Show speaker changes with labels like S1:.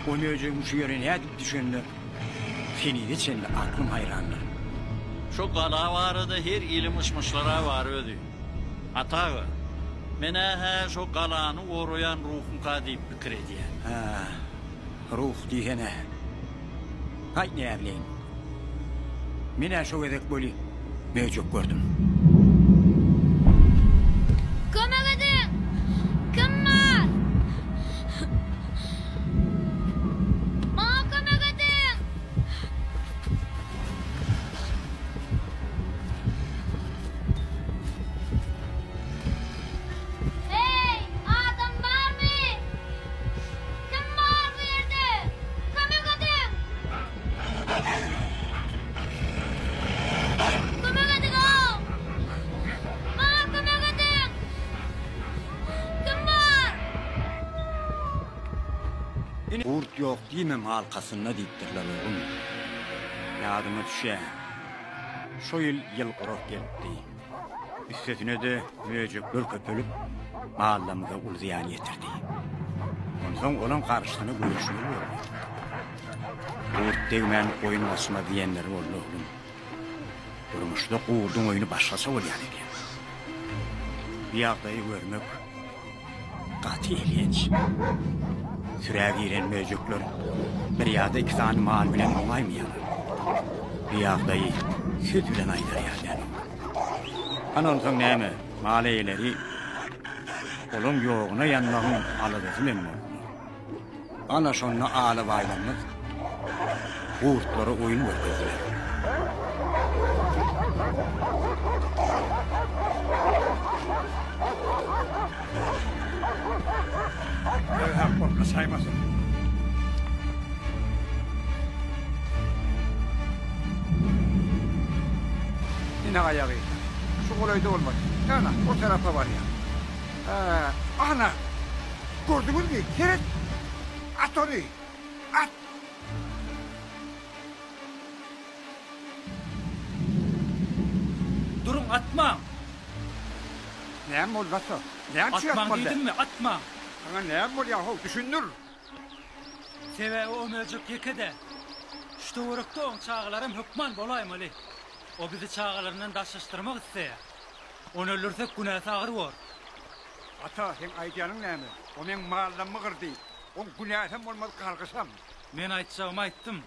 S1: O möjegiň şu ýere nädip düşenine henize çenli aklym haýrandyr.
S2: Şu gala barada her hili myş-myşlar-a bar özi. Ata aga, men-ä-hä şo galany goraýan ruhumka diýip pikir edýän.
S1: Hä, ruh diýsene. Haý, näbileýin. Men-ä şo gezek weli möjek gördüm.
S3: Kömek ediň! Kim bar? Maňa kömek ediň! Heý, adam barmy? Kim bar bu ýerde? Kömek ediň! Kömek ediň-ow! Maňa kömek ediň! Kim bar?
S1: Gurt ýok diýme malkasynda diýipdirler oglum. Ýadyma düşýär. Şo ýyl ýyl gurak gelipdi. Üstesine-de möjekler köpelip, mallarymyza uly zyýan ýetirdi. Onsoň olaň garşysyna göreşmeli boldy. Gurt degmän goýun gaçmaz diýenleri boldy, oglum. Durmuşda gurduň oýny başgaça bolýan eken. Bu ýagdaýy görmek gaty elhenç. Sürä giren möjekler bir ýa-da iki sany mal bilen oňaýmaýarlar. Bu ýagdaýy söz bilen aýdar ýaly däl. Hany onsoň näme, mal eýeleri olaň ýoguna ýanmagyň aladasy bilen boldular. Ana şonda alabaýlarymyz gurtlara oýun görkezdiler.
S4: Hak bolup gaçaýmasyn. Ine aýagy. Şu golaýda bolmaly. Ana, o tarapa barýar. Ana! Gördüňizmi? Seret! At ony! At!
S5: Duruň, atmaň!
S4: Näme boldy, ata? Näme üçin
S5: Atmaň
S4: atmaly däl?
S5: diýdimmi, atmaň!
S4: Saňa näme bolýar, how, düşündir!
S5: Sebäbi o möjek ýeke däl. Şu töwerekde oň çagalaram hökman bolaýmaly. O bizi çagalaryndan daşlaşdyrmak isleýär. Ony öldürsek günäsi agyr bor.
S4: Ata, seň aýdýanyň näme? O meň mallammy gyrdy. Oň günäsem bolmaz, gargyşam.
S5: Men aýtjagymy aýtdym.